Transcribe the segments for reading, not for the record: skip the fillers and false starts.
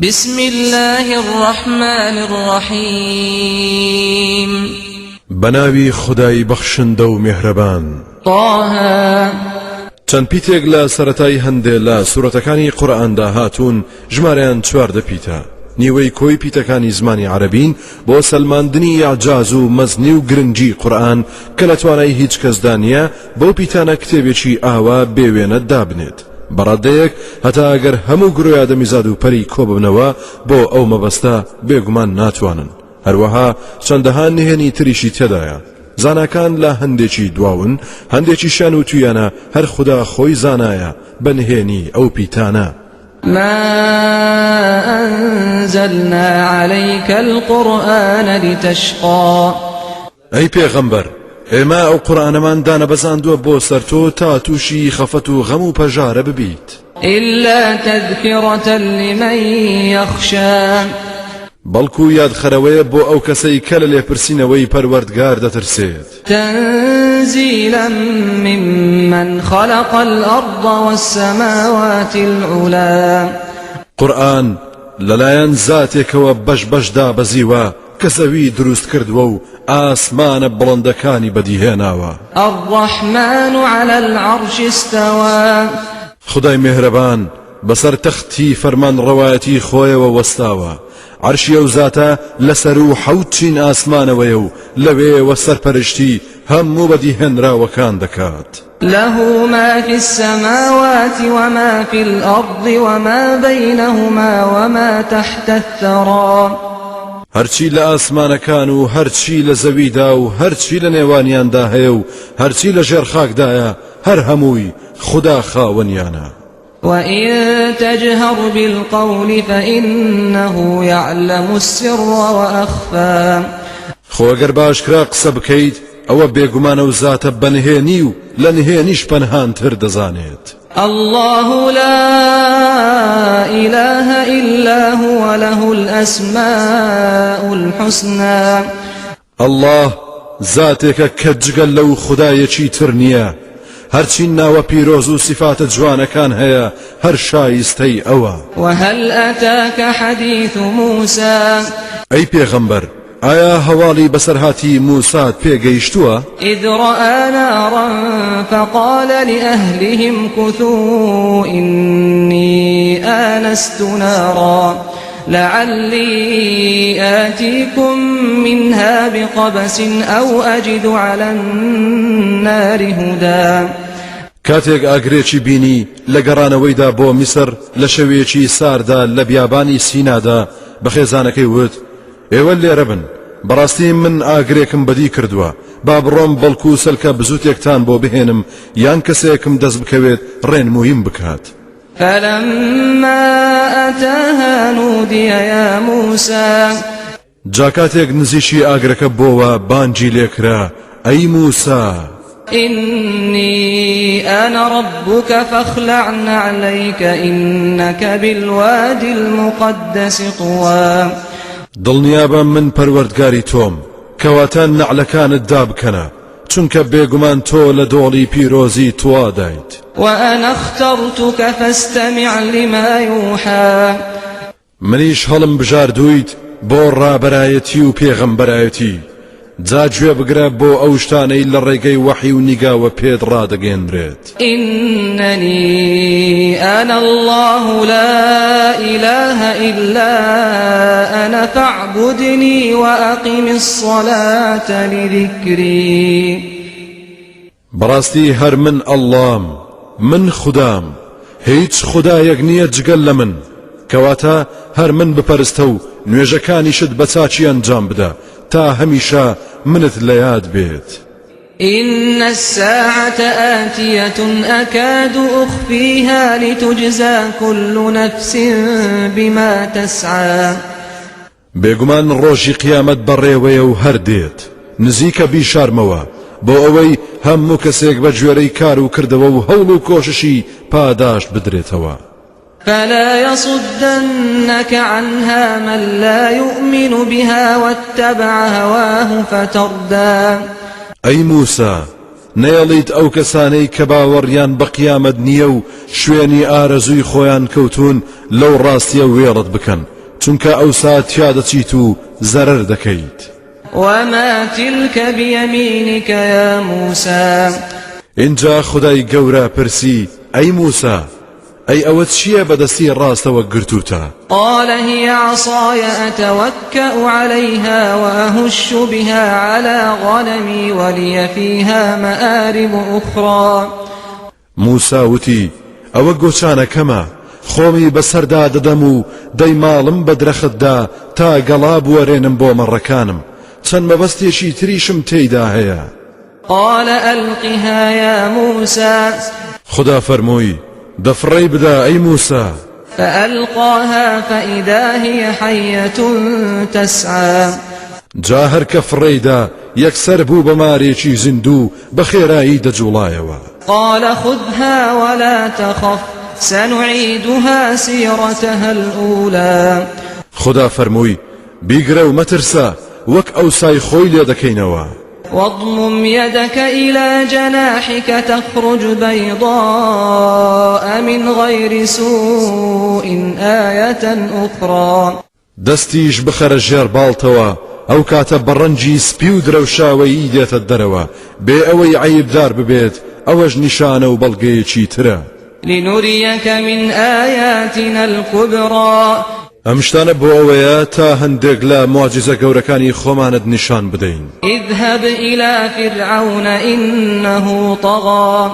بسم اللە الرحمن الرحیم. بەناوی خودای بەخشندە و میهرەبان. طه. چەند پیتێک لە سەرەتای هەندێ لە سورەتەکانی قورئاندا هاتوون ژمارەیان 14 پیتە نیوەی کۆی پیتەکانی زمانی عەرەبین بۆ سەلماندنی ئیعجاز و مەزنی و گرنگی قورئان کە لە توانای هیچ کەسدا نییە بەو پیتانە کتێبێکی ئاوا بێ وێنە دابنێت بە ڕادەیەک هەتا ئەگەر هەموو گرۆی ئادەمیزاد و پەری کۆببنەوە بۆ ئەو مەبەستە بێگومان ناتوانن هەروەها چەندەها نهێنی تریشی تێدایە زاناکان لە هەندێکی دواون هەندێکیشیان وتویانە هەر خودا خۆی زانایە بە نهێنی ئەو پیتانە. ما أنزلنا عليك القرآن لتشقى. ئەی پێغەمبەر ئێمە ئەو قورئانەمان دانەبەزاندووە بۆ سەر تۆ تا تووشی خەفەت و غەم و پەژارە ببیت. إلا تذکرة لمن یخشی. بەڵکو یادخەرەوەیە بۆ ئەو کەسەی کە لە لێپرسینەوەی پەروەردگار دەترسێت. تنزیلا ممن خلق الأرض والسماوات العلی. قورئان لەلایەن زاتێکەوە بەش بەش دابەزیوە کە زەوی دروست کردووە و ئاسمانە بڵندەکانی بەدیهێناوە. الرحمن علی العرش استوی. خودای میهرەبان بەسەر تەختی فەرمانڕەوایەتی خۆیەوە وەستاوە، عەرشی ئەو زاتە لە سەروو حەوت چین ئاسمانەوەیە و لەوێوە سەرپەرشتی هەموو بەدیهێنراوەکان دەکات. له ما فی السماوات وما فی الأرض وما بینهما وما تحت الثری. هەرچی لە ئاسمانەکان و هەرچی لە زەویدا و هەرچی لە نێوانیاندا هەیە و هەرچی لە ژێر خاکدایە هەر هەمووی خودا خاوەنیانە. وإن تجهر بالقول فإنه يعلم السر وأخفى. خۆ گەر بە ئاشکرا قسە بکەیت ئەوە بێگومان ئەو زاتە بە نهێنی و لە نهێنیش پەنهانتر دەزانێت. اللە لا إله إلا هو له الأسماء الحسنى. اللە زاتێکە کە جگە لەو خودایەکی تر نییە، هەرچی ناوە پیرۆز و سیفاتە جوانەکان هەیە هەر شایستەی ئەوە. وهل أتاک حدیث موسی. ئەی پێغەمبەر ئایا هەواڵی بەسەرهاتی موسات پێ گەیشتووە؟ إذ رأى نارا فقال لأهله امكثوا إني آنست نارا لعلی آتیکم منها بقبس أو أجد على النار هدی. کاتێک ئاگرێکی بینی لە گەڕانەوەیدا بۆ میسر لە شەوێکی ساردا لە بیابانی سینادا بە خێزانەکەی وت، ئێوە لێرە بن، بەڕاستی من ئاگرێکم بەدی کردووە، با بڕۆم بەڵکو سەلکە بزوتێکتان بۆ بهێنم یان کەسێکم دەست بکەوێت ڕێنموویم بکات. فلما أتاها نودی یا موسی. جا کاتێک نزیکی ئاگرەکە بۆوە بانگی لێکرا، ئەی موسا! إنی أنا ربک فاخلع نعلیک إنک بالوادی المقدس طوی. دڵنیابە من پەروەردگاری تۆم، کەواتە نەعلەکانت دابکەنە، چونکە بێگومان تۆ لە دۆڵی پیرۆزی توادایت. وأنا اخترتک فاستمع لما یوحی. منیش هەڵم بژاردوویت بۆ ڕابەرایەتی و پێغەمبەرایەتی، جا گوێ بگرە بۆ ئەو شتانەی لە ڕێگەی وەحی و نیگاوە پێت ڕادەگەیەنرێت. إننی أنا اللە لا إلە إلا أنا فاعبدنی وأقم الصلاة لذکری. بەڕاستی هەر من ئەڵڵام، من خودام، هیچ خودایەک نییە جگە لە من، کەواتە هەر من بپەرستە و نوێژەکانیشت بە چاکی ئەنجام بدە تا هەمیشە منت لە یاد بێت. إن الساعة آتية أكاد أخفيها لتجزى كل نفس بما تسعى. بێگومان ڕۆژی قیامەت بەڕێوەیە و هەر دێت، نزیکە بیشارمەوە، بۆ ئەوەی هەموو کەسێک بە گوێرەی کار و کردەوە و هەوڵ و کۆششی پاداشت بدرێتەوە. فلا يصدنك عنها من لا يؤمن بها واتبع هواه فتردی. ئەی موسا! نەیەڵیت ئەو کەسانەی کە باوەڕیان بە قیامەت نییە و شوێنی ئارەزووی خۆیان کەوتوون لەو ڕاستیە وێڵت بکەن چونکە ئەوسا تیا دەچیت و زەرەر دەکەیت. وما تلک بیمینک یا موسی. ئینجا خودای گەورە پرسی، ئەی موسا، ئەی ئەوە چییە بە دەستی ڕاستەوە گرتووتە؟ قال هی عصای أتوکأ علیها وأهش بها علی غنمی ولی فیها مآرب أخری. موسا وتی، ئەوە گۆچانەکەمە، خۆمی بەسەردا دەدەم و دەیماڵم بە درەختدا تا گەڵا بوەرێنم بۆ مەڕەکانم، چەند مەبەستێکی تریشم تێیدا هەیە. قال ألقها یا موسى. خودا فەرمووی، دە فڕێی بدە ئەی موسا. فألقاها فإذا هی حیة تسعی. جا هەر کە فڕێی دا یەکسەر بوو بە مارێکی زیندوو بە خێرایی دەجوڵایەوە. قال خذها ولا تخف سنعیدها سیرتها الأولی. خودا فەرمووی، بیگرە و مەترسە، وەک ئەوسای خۆی لێ دەکەینەوە. واضمم يدك إلى جناحك تخرج بيضاء من غير سوء آية أخرى. دەستیش بخەرە ژێر باڵتەوە، ئەو کاتە بە ڕەنگی سپی و درەوشاوەیی دێتە دەرەوە، بێ ئەوەی عەیبدار ببێت، ئەوەش نیشانە و بەڵگەیەکی ترە. لنریک من آیاتنا الکبری. ئەم شتانە بۆ ئەوەیە تا هەندێک لە موعجیزە گەورەکانی خۆمانت نیشان بدەین. اذهب الی فرعون انه طغی.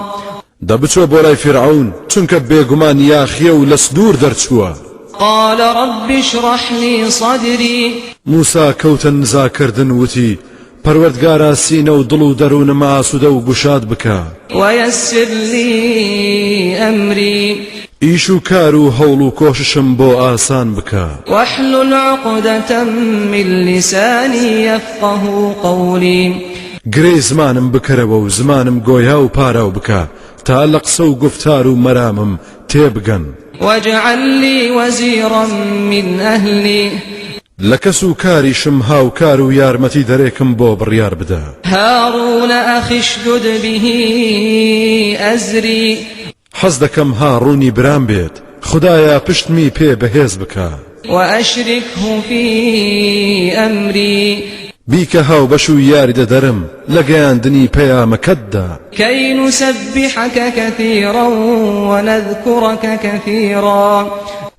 دە بچۆ بۆ لای فیرعەون، چونکە بێگومان یاخییە و لە سنوور دەرچووە. قال رب اشرح لی صدری. موسا کەوتە نزاکردن وتی، پەروەردگارا سینە و دڵ و دەروونم ئاسوودە و گوشاد بکە. ویسر لی امری. ئیش و کار و هەوڵ و کۆششم بۆ ئاسان بکە. واحلل عقدە من لسانی یفقهوا قولی. گرێی زمانم بکەرەوە و زمانم گۆیا و پاراو بکە تا لە قسە و گوفتار و مەرامم تێبگەن. واجعل لی وزیرا من اهلی. لە کەس و کاریشم هاوکار و یارمەتی دەرێکم بۆ بڕیار بدە. هارون اخی اشدد به ازری. حەز دەکەم هاڕوونی برام بێت، خودایە پشتمی پێ بەهێز بکە. واشرکه فی امری. بیکە هاوبەش و یاریدەدەرم لە گەیاندنی پەیامەکەتدا. کی نسبحک کثیرا ونذکرک کثیرا.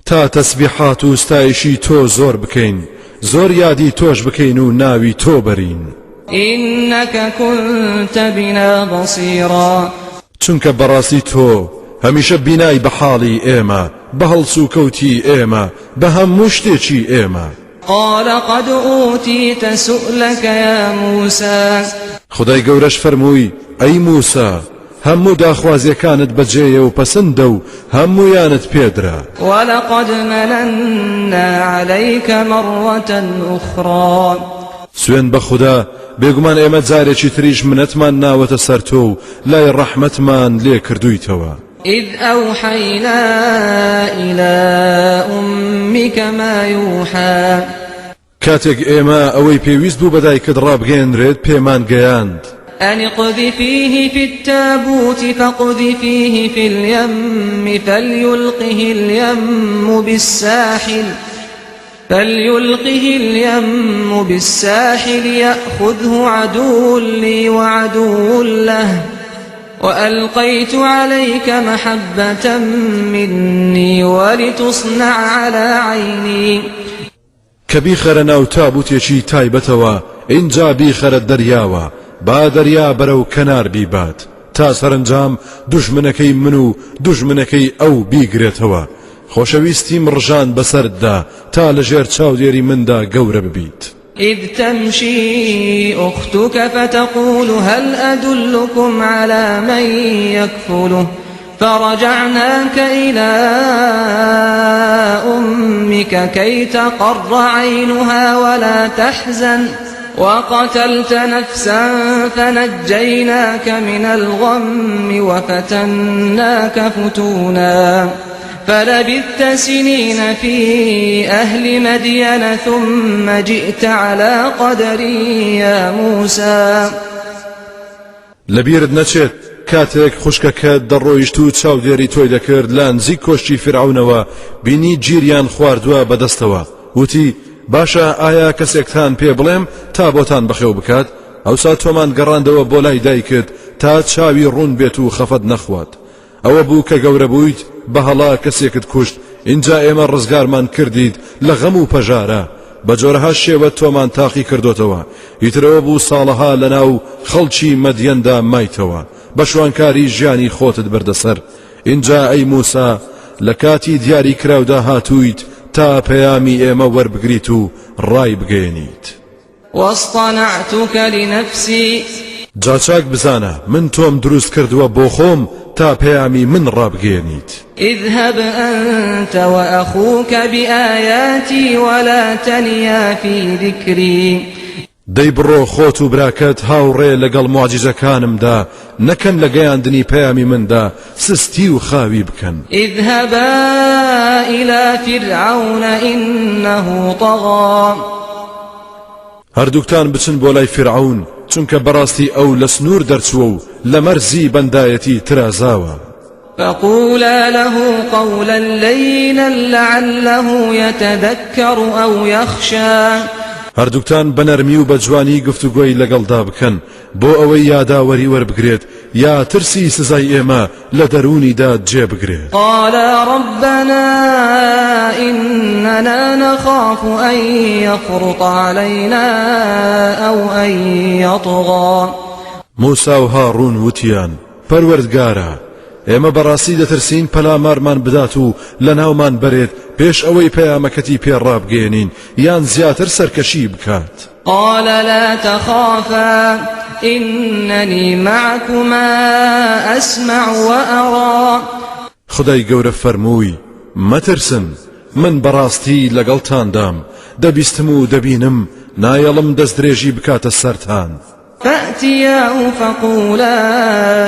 تا تەسبیحات و ستایشی تۆ زۆر بکەین، زۆر یادی تۆش بکەین و ناوی تۆ بەرین. انک کنت بنا بصیرا. چونکە بەڕاستی تۆ هەمیشە بینای بە حاڵی ئێمە، بە هەڵسوکەوتی ئێمە، بە هەموو شتێکی ئێمە. قال قد اوتیت سؤلک یا موسی. خودای گەورەش فەرمووی، ئەی موسا، هەموو داخوازیەکانت بەجێیە و پەسندە و هەموویانت پێدرا. ولقد مننا علیک مرة اخری. سوێند بە خودا بێگومان ئێمە جارێکی تریش منەتمان ناوەتە سەر تۆ و لای ڕەحمەتمان لێ کردوویتەوە. اذ اوحینا الی امک ما یوحی. کاتێک ئێمە ئەوەی پێویست بوو بە دایکت ڕابگەیەنرێت پێمان گەیاند. ان اقذفیه فی التابوت فاقذفیه فی الیم فلیلقه الیم بالساحل فلیلقه الیم بالساحل یأخذه عدو لی وعدو له وألقیت علیک محبة منی ولتصنع علی عینی. کە بیخەرە ناو تابوتێکی تایبەتەوە ئینجا بیخەرە دەریاوە با دەریا بەرەو کەنار بیبات تا سەرەنجام دوژمنەکەی من و دوژمنەکەی ئەو بیگرێتەوە خۆشەویستیم ڕژاند بەسەرتدا تا لەژێر چاودێری مندا گەورە ببیت. اذ تمشی اختک فتقول هل ادلکم علی من یکفله فرجعناک الی امک کی تقر عینها ولا تحزن وقتلت نفسا فنجیناک من الغم وفتناک فتونا فلبثت سنین فی اهل مدین ثم جئت علی قدر یا موسی. لەبیرت نەچێت کاتێک خوشکەکەت دەڕۆیشت و چاودێری تۆی دەکرد لە نزیک کۆشکی فیرعەونەوە بینی گیریان خواردووە بەدەستەوە وتی باشە ئایا کەسێکتان پێ بڵێم تا بۆتان بەخێو بکات ئەوسا تۆمان گەڕاندەوە بۆ لای دایکت تا چاوی ڕوون بێت و خەفەت نەخوات ئەوە بوو کە گەورە بوویت بە هەڵە کەسێکت کوشت ئینجا ئێمە ڕزگارمان کردیت لە غەم و پەژارە بە جۆرەها شێوە تۆمان تاقی کردۆتەوە ئیتر ئەوە بوو ساڵەها لەناو خەڵکی مەدیەندا مایتەوە بە شوانکاری ژیانی خۆتت بردە سەر ئینجا ئەی موسا لە کاتی دیاری کراودا هاتوویت تا پەیامی ئێمە وەربگریت و ڕایبگەیەنیت. واصطنعتک لنفسی. جا چاک بزانە من تۆم دروست کردووە بۆ خۆم تا پەیامی من ڕابگەیەنیت. اذهب انت وأخوک بآیاتی ولا تنیا فی ذکری. دەی بڕۆ خۆت و براکەت هاوڕێ لەگەڵ موعجیزەکانمدا نەکەن لە گەیاندنی پەیامی مندا سستی و خاوی بکەن. اذهبا الی فرعون انه طغی. هەردووکتان بچن بۆ لای فیرعەون، چونکە بەڕاستی ئەو لە سنوور دەرچووە و لە مەرزی بەندایەتی ترازاوە. فقولا له قولا لینا لعله یتذکر او یخشی. هەردووکتان بە نەرمی و بە جوانی گفتوگۆی لەگەڵدا بکەن، بۆ ئەوەی یاداوەری وەربگرێت یا ترسی سزای ئێمە لە دەروونیدا جێ بگرێت. قالا ربنا إننا نخاف أن يفرط علينا أو أن يطغى. موسا و هاڕوون وتیان، پەروەردگارا، ئێمە بەڕاستی دەترسین پەلامارمان بدات و لەناومان بەرێت پێش ئەوەی پەیامەکەتی پێ ڕابگەیەنین یان زیاتر سەرکەشی بکات. قال لا تخافا إننی معکما أسمع وأری. خودای گەورە فەرمووی، مەترسن، من بەڕاستی لەگەڵتاندام، دەبیستم و دەبینم، نایەڵم دەستدرێژی بکاتە سەرتان. فأتیاه فقولا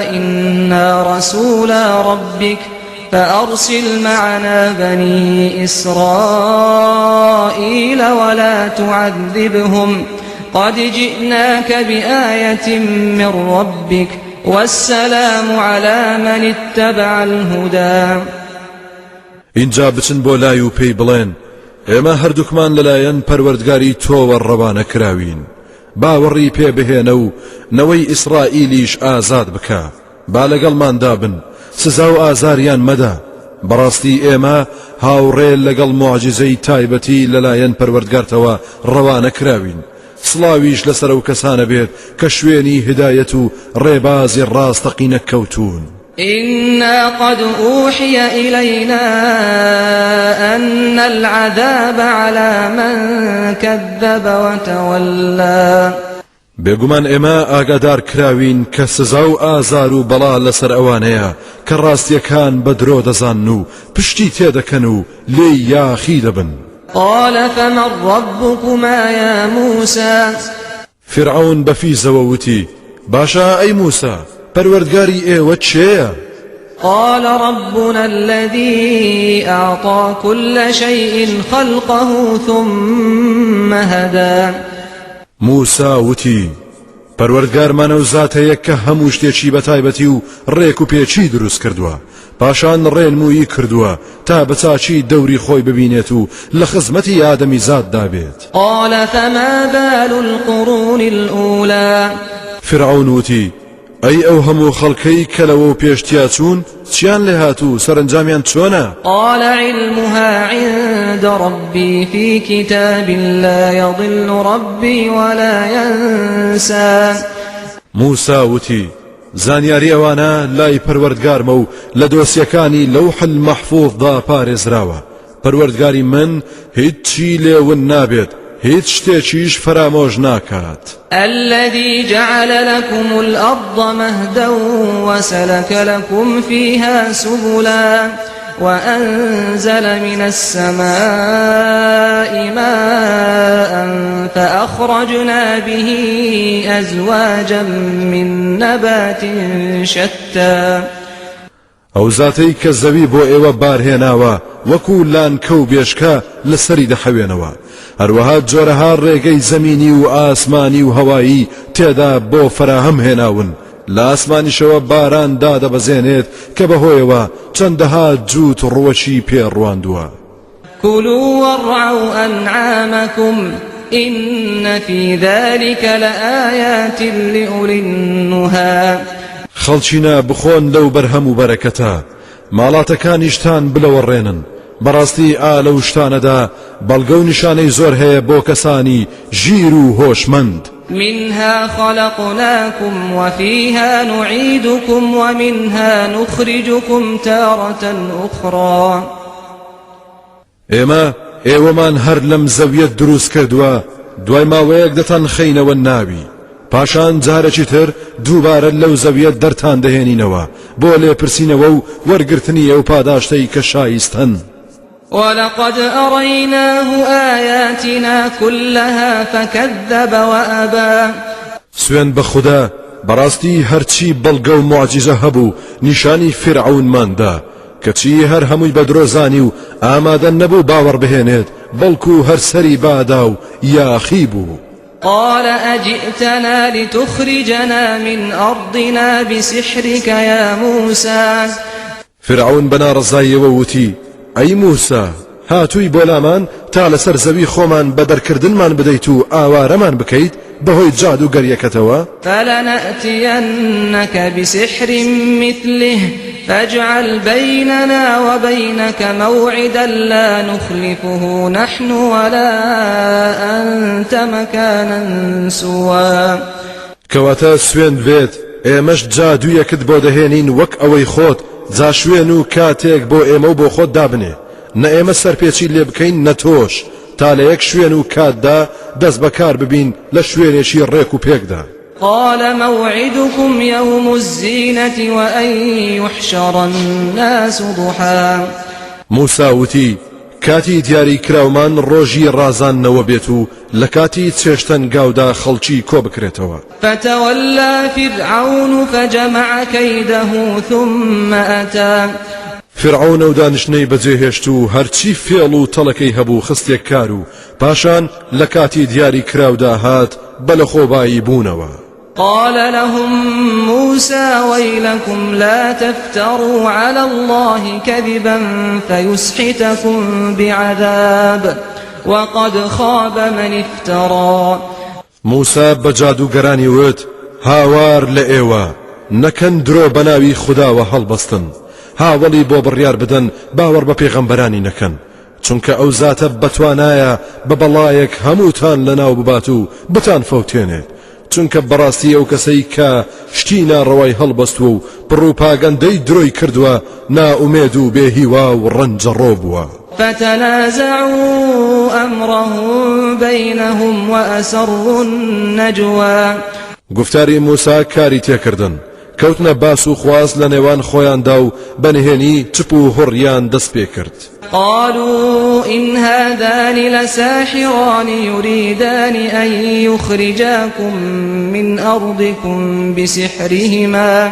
إنا رسولا ربک فأرسل معنا بنی إسرائیل ولا تعذبهم قد جئناک بآیة من ربک والسلام علی من اتبع الهدی. ئینجا بچن بۆ لای و پێی بڵێن، ئێمە هەردووکمان لەلایەن پەروەردگاری تۆوە ڕەوانە کراوین، باوەڕی پێ بهێنە و نەوەی ئیسرائیلیش ئازاد بکە، با لەگەڵماندا بن، سزا و ئازاریان مەدە، بەڕاستی ئێمە هاوڕێ لەگەڵ موعجیزەی تایبەتی لەلایەن پەروەردگارتەوە ڕەوانە کراوین، سڵاویش لەسەر ئەو کەسانە بێت کە شوێنی هیدایەت و ڕێبازی ڕاستەقینە کەوتوون. إنا قد أوحي إلينا أن العذاب على من كذب وتولى. بێگومان ئێمە ئاگادار کراوین کە سزا و ئازار و بەڵا لەسەر ئەوانەیە کە ڕاستیەکان بە درۆ دەزانن و پشتی تێدەکەن و لێی یاخی دەبن. قال فمن ربکما یا موسى. فیرعەون بە فیزەوە وتی، باشە ئەی موسا، پەروەردگاری ئێوە کێیە؟ قال ربنا الذی اعطی کل شیء خلقه ثم هدی. موسا وتی، پەروەردگارمان ئەو زاتەیە کە هەموو شتێکی بە تایبەتی و ڕێک و پێکی دروست کردووە، پاشان ڕێنموویی کردووە تا بە چاکی دەوری خۆی ببینێت و لە خزمەتی ئادەمیزاددا بێت. قال فما بال القرون الأولی. فیرعەون وتی، ئەی ئەو هەموو خەڵکەی کە لەوەو پێش تیاچوون چیان لێهات و سەرەنجامیان چۆنە؟ قال علمها عند ربی فی کتاب لا یضل ربی ولا ینسی. موسا وتی، زانیاری ئەوانە لای پەروەردگارمە و لە دۆسیەکانی لەوح المەحفوظدا پارێزراوە، پەروەردگاری من هیچی لێ ون نابێت، هیچ شتێکیش فەرامۆش ناکات. الذی جعل لکم الارض مهدا وسلک لکم فیها سبلا وأنزل من السماء ماء فأخرجنا به أزواجا من نبات شتى. ئەو زاتەی کە زەوی بۆ ئێوە بارهێناوە وەکو لانکە و بێشکە لەسەری دەحەوێنەوە، هەروەها جۆرەها ڕێگەی زەمینی و ئاسمانی و هەوایی تێدا بۆ فەراهەم هێناون. لە ئاسمانیشەوە باران دادەبەزێنێت کە بەهۆیەوە چەندەها جووت ڕووەکی پێ ڕواندووە. كلوا وارعوا أنعامكم إن في ذلك لآيات لأولي النهى. خەڵکینە بخۆن لەو بەرهەم و بەرەکەتە، ماڵاتەکانیشتان بلەوەڕێنن، بەڕاستی ئا لەو شتانەدا بەڵگە و نیشانەی زۆر هەیە بۆ کەسانی ژیر و هۆشمەند. منها خلقناكم وفيها نعيدكم ومنها نخرجكم تارة أخرى. ئێمە ئێوەمان هەر لەم زەویە دروست کردووە، دوای ماوەیەک دەتانخەینەوە ناوی، پاشان جارێکی تر دووبارە لەو زەویە دەرتان دەهێنینەوە بۆ لێپرسینەوە و وەرگرتنی ئەو پاداشتەی کە شایستەن. ولقد أریناه آیاتنا کلها فکذب وأبی. سوێند بە خودا بەڕاستی هەرچی بەڵگە و موعجیزە هەبوو نیشانی فیرعەونمان دا، کەچی هەر هەمووی بە درۆ زانی و ئامادە نەبوو باوەڕ بهێنێت، بەڵکو هەر سەری بادا و یاخی بوو. قال أجئتنا لتخرجنا من أرضنا بسحرك يا موسى. فیرعەون بە ناڕەزاییەوە وتی، ئەی موسا، هاتووی بۆ لامان تا لەسەر زەوی خۆمان بە دەرکردنمان بدەیت و ئاوارەمان بکەیت بەهۆی جادووگەرییەکەتەوە؟ فلنأتینک بسحر مثله فاجعل بیننا وبینک موعدا لا نخلفه نحن ولا أنت مکانا سوی. کەواتە سوێند بێت ئێمەش جادوویەکت بۆ دەهێنین وەک ئەوەی خۆت، جا شوێن و کاتێک بۆ ئێمە و بۆ خۆت دابنێ، نە ئێمە سەرپێچی لێ بکەین نە تۆش، تا لە یەک شوێن و کاتدا دەست بەکار ببین لە شوێنێکی ڕێک و پێکدا. قال موعدكم يوم الزینة وأن يحشر الناس ضحا. موسا وتی، کاتی دیاری کراومان ڕۆژی ڕازاندنەوە بێت و لە کاتی چێشتەنگاودا خەڵکی کۆ بکرێتەوە. فتولى فرعون فجمع کیده ثم أتی. فیرعەون ئەو دانیشتنەی بەجێهێشت و هەرچی فێڵ و تەڵەکەی هەبوو خستیە کار و پاشان لە کاتی دیاری کراودا هات بە لەخۆبایی بوونەوە. قال لهم موسى ویلکم لا تفتروا علی اللە کذبا فیسحتکم بعذاب وقد خاب من افتری. موسا بە جادووگەرانی وت، هاوار لە ئێوە، نەکەن درۆ بە ناوی خوداوە هەڵبەستن، هاوەڵی بۆ بڕیار بدەن باوەڕ بە پێغەمبەرانی نەکەن، چونکە ئەو زاتە بەتوانایە بە بەڵایەک هەمووتان لەناو ببات و بتانفەوتێنێت، چونکە بەڕاستی ئەو کەسەی کە شتی ناڕەوای هەڵبەستووە و پڕوپاگەندەی درۆی کردووە نائومێد و بێ هیوا و ڕەنجەڕۆ بووە. فتنازعوا امرهم بینهم واسروا النجوی. گوفتاری موسا کاری تێکردن، کەوتنە باس و خواس لە نێوان خۆیاندا و بە نهێنی چپ و هوڕیان دەست پێ کرد. قالوا إن هذان لساحران يريدان أن يخرجاكم من أرضكم بسحرهما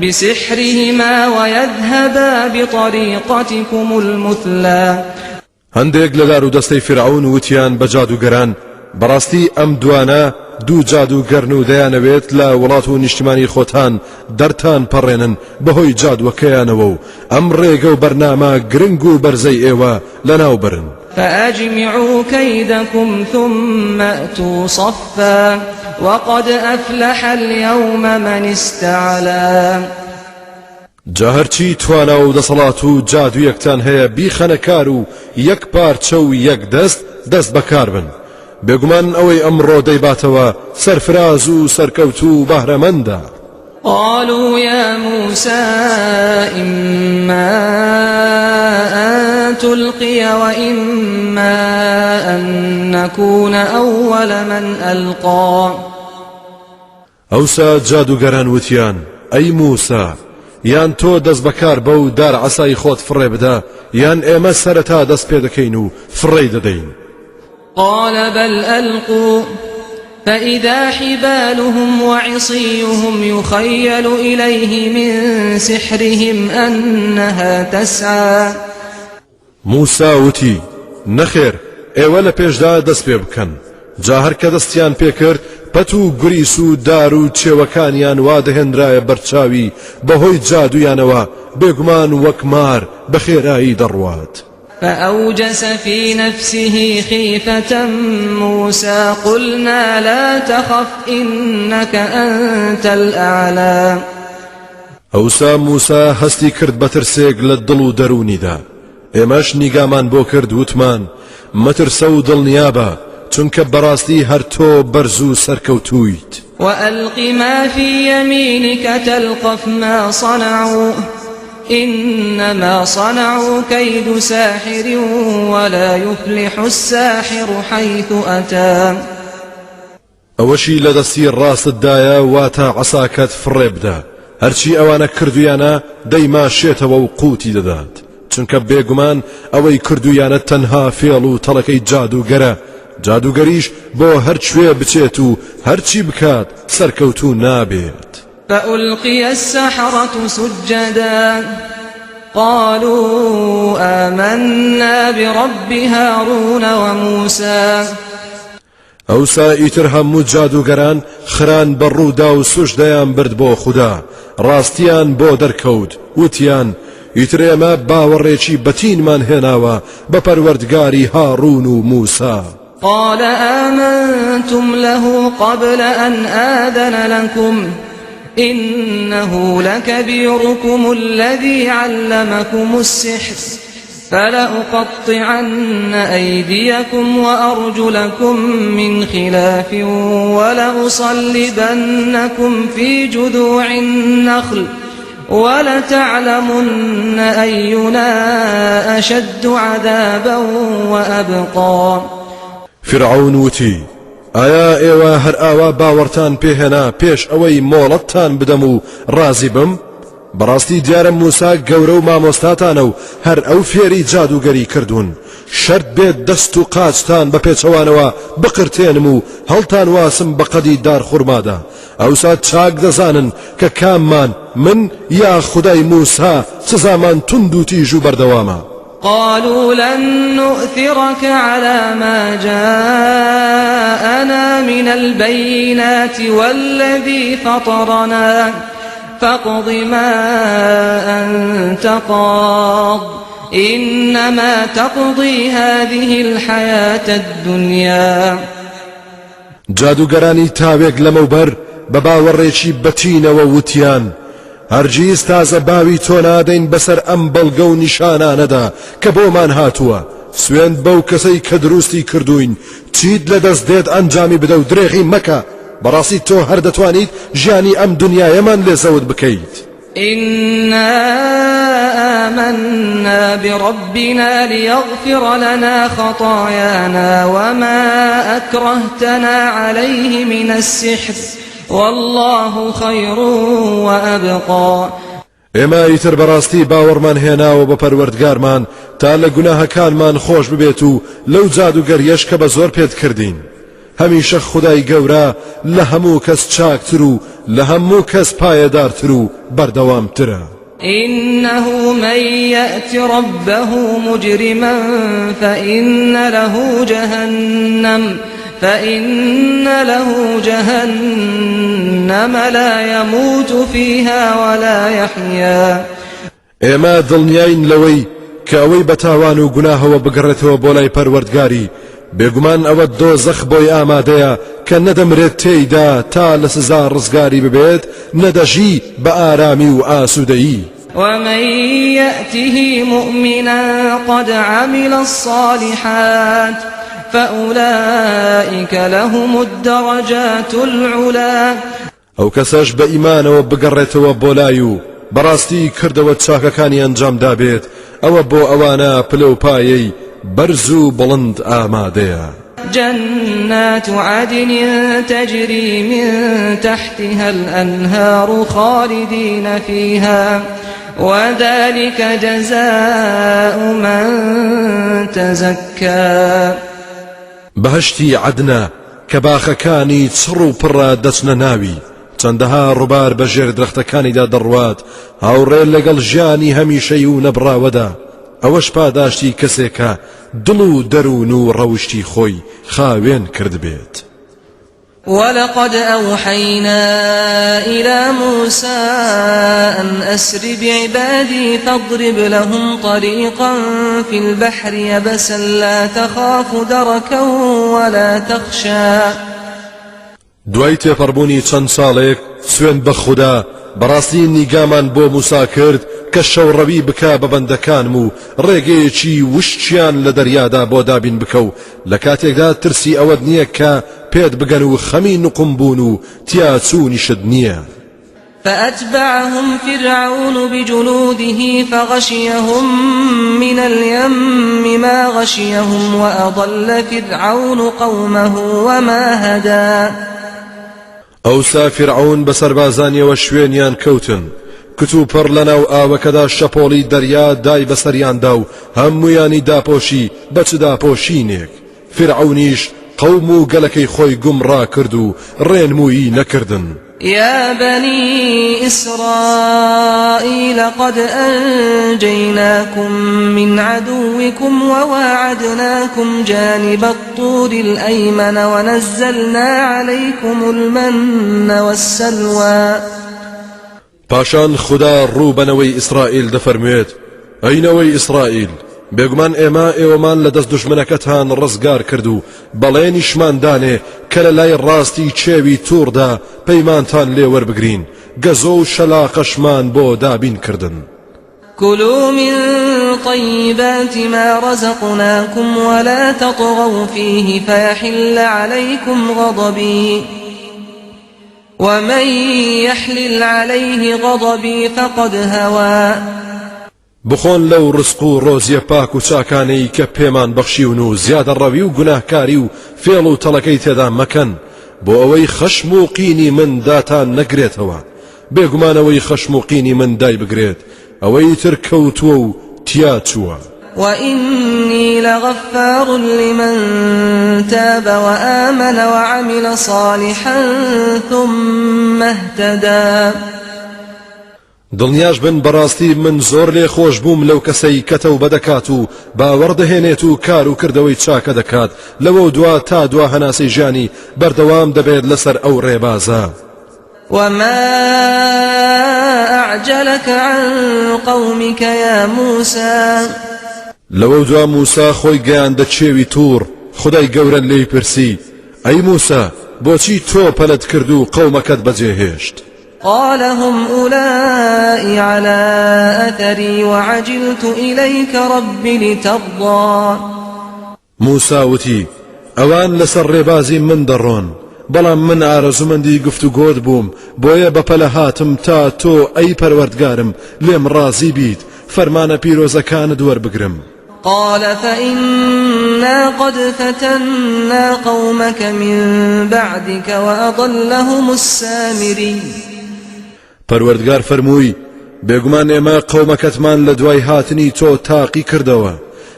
بسحرهما ويذهبا بطريقتكم المثلى. هەندێک لە دارودەستەی فیرعەون وتیان بە جادووگەران، بەڕاستی ئەم دوانە دوو جادووگەرن و دەیانەوێت لە وڵات و نیشتیمانی خۆتان دەرتان پەڕێنن بەهۆی جادووەکەیانەوە و ئەم ڕێگە و بەرنامە گرنگ و بەرزەی ئێوە لەناو بەرن. فأجمعوا كیدکم ثم ائتوا صفا وقد أفلح اليوم من استعلی. جا هەرچی توانا و دەسەڵات و جادوویەکتان هەیە بیخەنە کار و یەک پارچە و یەک دەست دەست بەکار بن، بێگومان ئەوەی ئەمڕۆ دەیباتەوە سەرفراز و سەرکەوتوو و بەهرەمەندە. قالوا یا موسى إما أن تلقی وإما أن نکون أول من ألقی. ئەوسا جادووگەران وتیان، ئەی موسا، یان تۆ دەست بەکار بە و دار عەسای خۆت فڕێ بدە، یان ئێمە سەرەتا دەست پێ دەکەین و فڕێی دەدەین. قال بل ألقوا فإذا حبالهم وعصيهم يخيل إليه من سحرهم أنها تسعى. موسا وتی، نەخێر، ئێوە لە پێشدا دەست پێ بکەن. جا هەر کە دەستیان پێ کرد، پەت و گوریس و دار و چێوەکانیان وا دەهێنرایە بەرچاوی بەهۆی جادوویانەوە، بێگومان وەک مار بە خێرایی دەڕوات. فأوجس في نفسه خیفة موسى قلنا لا تخف إنک أنت الأعلی. ئەوسا موسا هەستی کرد بە ترسێک لە دڵ و دەروونیدا، ئێمەش نیگامان بۆ کرد وتمان، مەترسە و دڵنیابە، چونکە بەڕاستی هەر تۆ بەرز و سەرکەوتوویت. وألق ما في يمينك تلقف ما صنعوا إنما صنعوا كيد ساحر ولا يفلح الساحر حيث أتى. ئەوەشی لە دەستی ڕاستتدایە واتە عەساکەت فڕێ بدە، هەرچی ئەوانە کردوویانە دەیماشێتەوە و قووتی دەدات، چونکە بێگومان ئەوەی کردوویانە تەنها فێڵ و تەڵەکەی جادووگەرە، جادووگەریش بۆ هەرکوێ بچێت و هەرچی بکات سەرکەوتوو نابێت. فألقی السحرة سجدا قالوا آمنا برب هارون وموسى. ئەوسا ئیتر هەموو جادووگەران خران بە ڕوودا و سوجدەیان برد بۆ خودا، ڕاستیان بۆ دەرکەوت، وتیان، ئیتر ئێمە باوەڕێکی بەتینمان هێناوە بە پەروەردگاری هاڕوون و موسا. قال آمنتم له قبل أن آذن لكم إنه لكبيركم الذي علمكم السحر فلأقطعن أيديكم وأرجلكم من خلاف ولأصلبنكم في جذوع النخل ولتعلمن أينا أشد عذابا وأبقى. فیرعەون وتی، ئایا ئێوە هەر ئاوا باوەڕتان پێ هێنا پێش ئەوەی مۆڵەتتان بدەم و ڕازی بم؟ بەڕاستی دیارە موسا گەورە و مامۆستاتانە و هەر ئەو فێری جادووگەری کردوون، شەرت بێت دەست و قاچتان بە پێچەوانەوە بقرتێنم و هەڵتانواسم بە قەدی دارخورمادا، ئەوسا چاک دەزانن کە کاممان، من یا خودای موسا، سزامان توند و تیژ و بەردەوامە. قالوا لن نؤثرک علی ما جاءنا من البینات والذی فطرنا فاقض ما أنت قاض إنما تقضی هذه الحیاة الدنیا. جادووگەرانی تاوێک لەمەوبەر بە باوەڕێکی بەتینەوە وتیان، هەرگیز تازە باوی تۆ نادەین بەسەر ئەم بەڵگە و نیشانانەدا کە بۆمان هاتووە، سوێند بەو کەسەی کە دروستی کردووین چیت لەدەست دێت ئەنجامی بدە و درێغی مەکە، بەڕاستی تۆ هەر دەتوانیت ژیانی ئەم دونیایەمان لێ زەوت بکەیت. إنا آمنا بربنا ليغفر لنا خطايانا وما أكرهتنا عليه من السحر والله خير وأبقى. ئێمە ئیتر بەڕاستی باوەڕمان هێناوە بە پەروەردگارمان تا لە گوناهەکانمان خۆش ببێت و لەو جادوگەریەش کە بە زۆر پێت کردین. هەمیشە خودای گەورە لە هەموو کەس چاکتر و لە هەموو کەس پایەدارتر و بەردەوامترە. إنه من یأت ربه مجرما فإن له جهنم فإن له جهنم لا يموت فیها ولا یحیا. ئێمە دڵنیاین لەوەی کە ئەوەی بە تاوان و گوناهەوە بگەڕێتەوە بۆ لای پەروەردگاری بێگومان ئەوە دۆزەخ بۆی ئامادەیە کە نەدەمرێت تێیدا تا لە سزا ڕزگاری ببێت نەدەژی بە ئارامی و ئاسوودەیی. ومن یأته مؤمنا قد عمل الصالحات فأولئک لهم الدرجات العلی. ئەو کەسەش بە ئیمانەوە بگەڕێتەوە بۆ لای و بەڕاستی کردەوە چاکەکانی ئەنجام دابێت ئەوە بۆ ئەوانە پلە و پایەی بەرز و بڵند ئامادەیە. جنات عدن تجری من تحتها الأنهار خالدین فیها وذلک جزاء من تزکی. بەهەشتی عەدنە کە باخەکانی چڕ و پڕە دەچنە ناوی، چەندەها ڕووبار بە ژێر درەختەکانیدا دەڕوات، هاوڕێ لەگەڵ ژیانی هەمیشەی و نەبڕاوەدا، ئەوەش پاداشتی کەسێکە دڵ و دەروون و ڕەوشتی خۆی خاوێن کردبێت. ولقد أوحينا إلى موسى أن أسر بعبادي فاضرب لهم طريقا في البحر يبسا لا تخاف دركا ولا تخشى. دوای تێپەڕبوونی چەند ساڵێک سوێند بە خودا بەڕاستی نیگامان بۆ موسا کرد کە شەوڕەوی بکا بە بەندەکانم و ڕێگەیەکی وشکیان لە دەریادا بۆ دابین بکە و لە کاتێکدا ترسی ئەوەت نییە کە پێت بگەن و خەمی نوقم بوون و تیاچوونیشت نییە. فأتبعهم فرعون بجنوده فغشيهم من اليم ما غشيهم وأضل فرعون قومه وما هدى. ئەوسا فیرعەون بە سەربازانیەوە شوێنیان کەوتن، کتوپڕ لەناو ئاوەکەدا شەپۆڵی دەریا دای بەسەریاندا و هەموویانی داپۆشی بە چ داپۆشینێک، فیرعەونیش قەوم و گەلەکەی خۆی گومڕا کرد و ڕێنموویی نەکردن. یا بنی اسرائیل قد انجیناکم من عدوکم وواعدناکم جانب الطور الایمن ونزلنا علیکم المن والسلوی. پاشان خودا ڕوو بە نەوەی ئیسرائیل دەفەرموێت، ئەی نەوەی ئیسرائیل، بێگومان ئێمە ئێوەمان لە دەست دوژمنەکەتان ڕزگار کرد و بەڵێنیشمان دانێ کە لە لای ڕاستی کێوی توڕدا پەیمانتان لێ وەربگرین، گەزۆ و شەلاقەشمان بۆ دابین کردن. كلوا من طيبات ما رزقناكم ولا تطغوا فيه فيحل عليكم غضبي ومن يحلل عليه غضبي فقد هوى. بخۆن لەو ڕزق و ڕۆزیە پاک و چاکانەی کە پێمان بەخشیون و زیادەڕەوی و گوناهکاری و فێڵ و تەڵەکەی تێدا مەکەن بۆ ئەوەی خەشم و قینی من داتان نەگرێتەوە، بێگومان ئەوەی خەشم و قینی من دایبگرێت ئەوەی تر کەوتووە و تیا چووە. وإنی لغفار لمن تاب وآمن وعمل صالحا ثم اهتدی. دڵنیاش بن بەڕاستی من زۆر لێ خۆش بووم لەو کەسەی کە تەوبە دەکات و باوەڕ دەهێنێت و کار و کردەوەی چاکە دەکات لەوەو دوا تا دوا هەناسەی ژیانی بەردەوام دەبێت لەسەر ئەو ڕێبازە. وما أعجلك عن قومك يا موسى. لەوەودوا موسا خۆی گەیاندە کێوی توڕ، خودای گەورە لێی پرسی، ئەی موسا بۆچی تۆ پەلەت کرد و قەومەکەت بەجێهێشت؟ قال هم أولئ على أثري وعجلت إليك رب لترضى. موسا وتی، ئەوان لەسەر ڕێبازی من دەڕۆن، بەڵام من ئارەزوومەندی گفتوگۆت بووم، بۆیە بەپەلە هاتم تا تۆ ئەی پەروەردگارم لێم ڕازی بیت، فەرمانە پیرۆزەکانت وەربگرم. قال فإنا قد فتنا قومك من بعدك وأضلهم السامری. پەروەردگار فەرمووی، بێگومان ئێمە قەومەکەتمان لە دوای هاتنی تۆ تاقی کردەوە،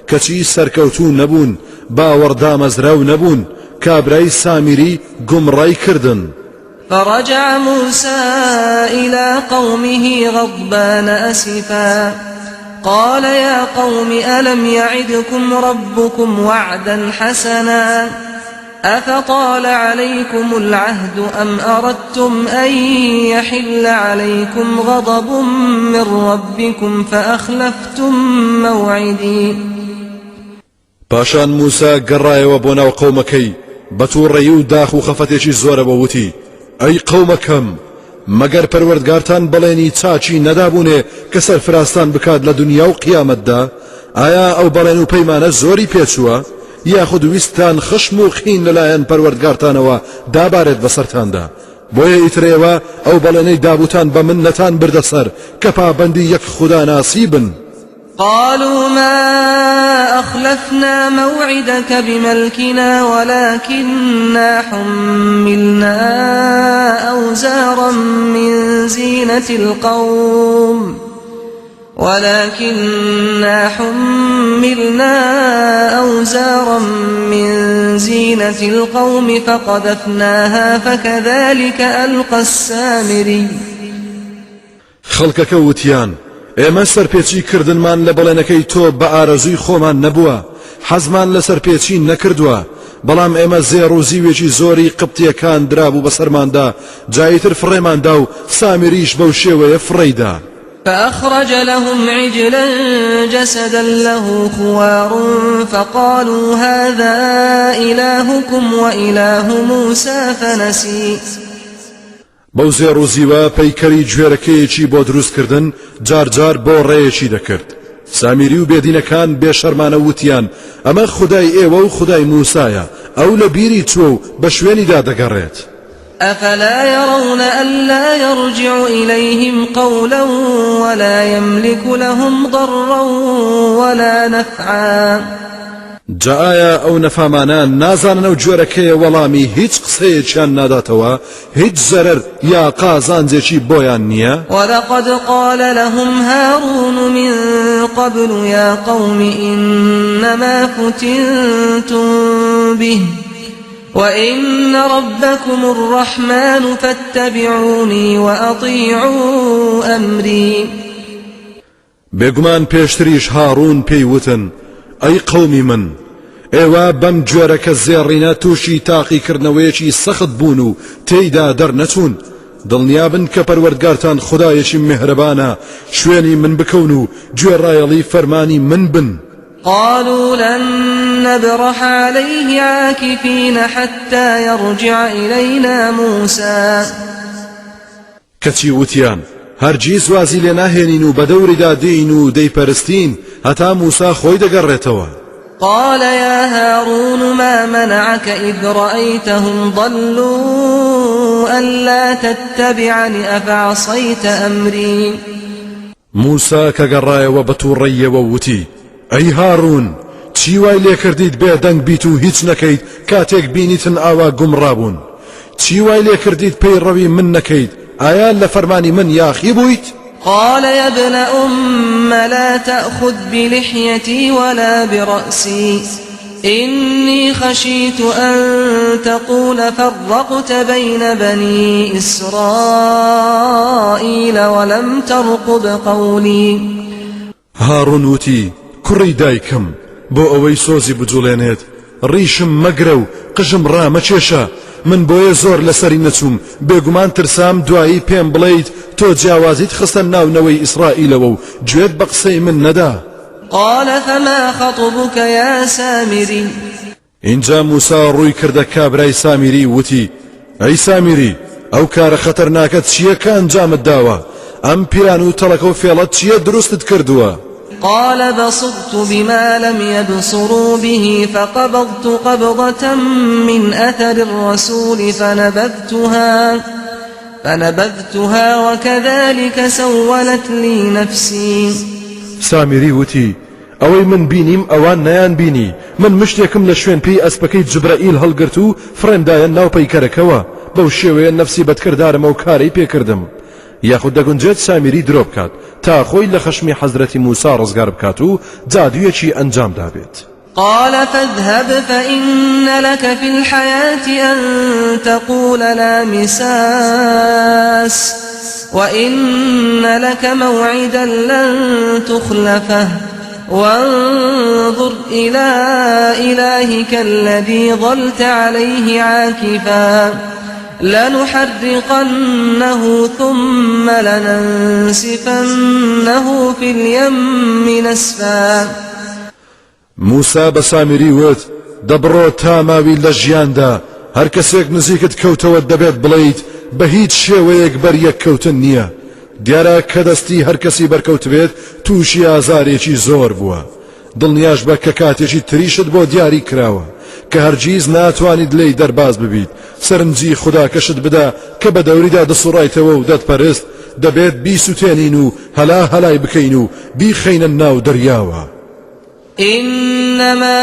کەچی سەرکەوتوو نەبوون، باوەڕ دامەزراو نەبوون، کابرای سامیری گومڕای کردن. فرجع موسى إلى قومه غضبان أسفا قال يا قوم ألم يعدكم ربكم وعدا حسنا أفطال عليكم العهد أم أردتم أن يحل عليكم غضب من ربكم فأخلفتم موعدي. پاشان موسا گەڕایەوە بۆ ناو قەومەکەی بە تووڕەیی و داخ و خەفەتێکی زۆرەوە وتی، ئەی قەومەکەم، مەگەر پەروەردگارتان بەڵێنی چاکی نەدابوونێ کە سەرفرازتان بکات لە دونیا و قیامەتدا؟ ئایا ئەو بەڵێن و پەیمانە زۆری پێچووە؟ یاخود ویستتان خشم و قین لەلایەن پەروەردگارتانەوە دابارێت بەسەرتاندا؟ بۆیە ئیتر ئێوە ئەو بەڵێنەی دابووتان بە من نەتان بردە سەر کە پابەندی یەک خوداناسی بن. قالوا ما أخلفنا موعدك بملكنا ولكنا حملنا أوزارا من زينة القوم ولكنا حملنا أوزارا من زينة القوم فقذفناها فكذلك ألقى السامري. خەڵکەکە وتیان، ئێمە سەرپێچی کردنمان لە بەڵێنەکەی تۆ بە ئارەزووی خۆمان نەبووە، حەزمان لە سەرپێچی نەکردووە، بەڵام ئێمە زێڕ و زیوێکی زۆری قبتییەکان درابوو بەسەرماندا، جا ئیتر فڕێمان دا و سامیریش بەو شێوەیە فڕێی دا. فأخرج لهم عجلا جسدا له خوار فقالوا هذا إلهكم وإله موسى فنسي. بەو زێڕ و زیوە پەیکەری گوێرەکەیەکی بۆ دروست کردن، جار جار بۆ ڕێیەکی دەکرد. سامیری و بێدینەکان بێ شەرمانە وتیان، ئەمە خودای ئێوە و خودای موسایە، ئەو لە بیری چووە و بە شوێنیدا دەگەڕێت. أفلا يرون ألا يرجع إليهم قولا ولا يملك لهم ضرا ولا نفعا. جا ئایا ئەو نەفامانە نازانن ئەو گوێرەکەیە وەڵامی هیچ قسەیەکیان ناداتەوە، هیچ زەرەر یا قازانجێکی بۆیان نییە؟ ولقد قال لهم هارون من قبل يا قوم إنما فتنتم به وإن ربكم الرحمن فاتبعوني وأطيعوا أمري. بێگومان پێشتریش هاڕوون پێی وتن، ئەی قەومی من، ئێوە بەم گوێرەکە زێڕینە تووشی تاقیکردنەوەیەکی سەخت بوون و تێیدا دەرنەچوون، دڵنیابن کە پەروەردگارتان خودایەکی میهرەبانە، شوێنی من بکەون و گوێڕایەڵی فەرمانی من بن. قالوا لن نبرح علیه عاکفین حتی یرجع الینا موسی. کەچی وتیان، هەرگیز وازی لێ ناهێنین و بەدەوریدا دێین و دەیپەرستین هەتا موسا خۆی دەگەڕێتەوە. قال یا هارون ما منعک اذ رأیتهم ضلوا الا تتبعنی افعصیت امری. موسا کە گەڕایەوە بە تووڕەییەوە وتی، ئەی هاڕوون، چی وای لێکردیت بێدەنگ بیت و هیچ نەکەیت کاتێک بینیتن ئاوا گومڕا بوون؟ چی وای لێکردیت پەیڕەوی من نەکەیت، ئایا لە فەرمانی من یاخی بوویت؟ قال یا ابن ام لا تأخذ بلحیتی ولا برأسی إنی خشیت أن تقول فرقت بین بنی إسرائیل ولم ترقب قولی. هاڕون وتی، کوڕی دایکم، بۆ ئەوەی سۆزی بجوڵێنێت، ڕیشم مەگرە و قژم ڕامەکێشە، من بۆیە زۆر لەسەری نەچووم، بێگومان ترسام دوایی پێم بڵێیت تۆ جیاوازیت خستە ناو نەوەی ئیسرائیلەوە و گوێت بە قسەی من نەدا. قال فما خطبک یا سامری. ئینجا موسا ڕووی کردە کابرای سامیری وتی، ئەی سامیری، ئەو کارە خەتەرناکە چییە کە ئەنجامت داوە؟ ئەم پیلان و تەڵەکە و فێڵە چییە دروستت کردووە؟ قال بصرت بما لم يبصروا به فقبضت قبضة من أثر الرسول فنبذتها فنبذتها وكذلك سولت لي نفسي. سامیری وتی، ئەوەی من بینیم ئەوان نەیان بینی، من مشتێکم لە شوێن پێی ئەسپەکەی جوبرەئیل هەڵگرت و فڕێم دایە ناو پەیکەرەکەوە، بەو شێوەیە نەفسی بەدکردارم ئەو کارەی پێ کردم. یاخود دەگونجێت سامیری درۆ بکات تا خۆی لە خەشمی حەزرەتی موسا ڕزگار بکات و جادوویەکی ئەنجام دابێت. قال فاذهب فإن لك في الحياة أن تقول لا مساس وإن لك موعدا لن تخلفه وانظر إلى إلهك الذي ظلت عليه عاكفا لنحرقنه ثم لننسفنه في اليم نسفا. موسا بە سامیری وت، دە بڕۆ تا ماوی لە ژیاندا، هەر کەسێک نزیکت کەوتەوە دەبێت بڵێیت بە هیچ شێوەیەک بەریەک کەوتن نییە، دیارە کە دەستی هەر کەسی بەرکەوتبێت تووشی ئازارێکی زۆر بووە، دڵنیاش بە کە کاتێکی تریشت بۆ دیاری کراوە کە هەرگیز ناتوانیت لێی دەرباز ببیت، سەرنجی خوداکەشت بدە کە بە دەوریدا دەسوڕایتەوە و دەتپەرست، دەبێت بیسوتێنین و هەلا هەلای بکەین و بیخەینە ناو دەریاوە. إنما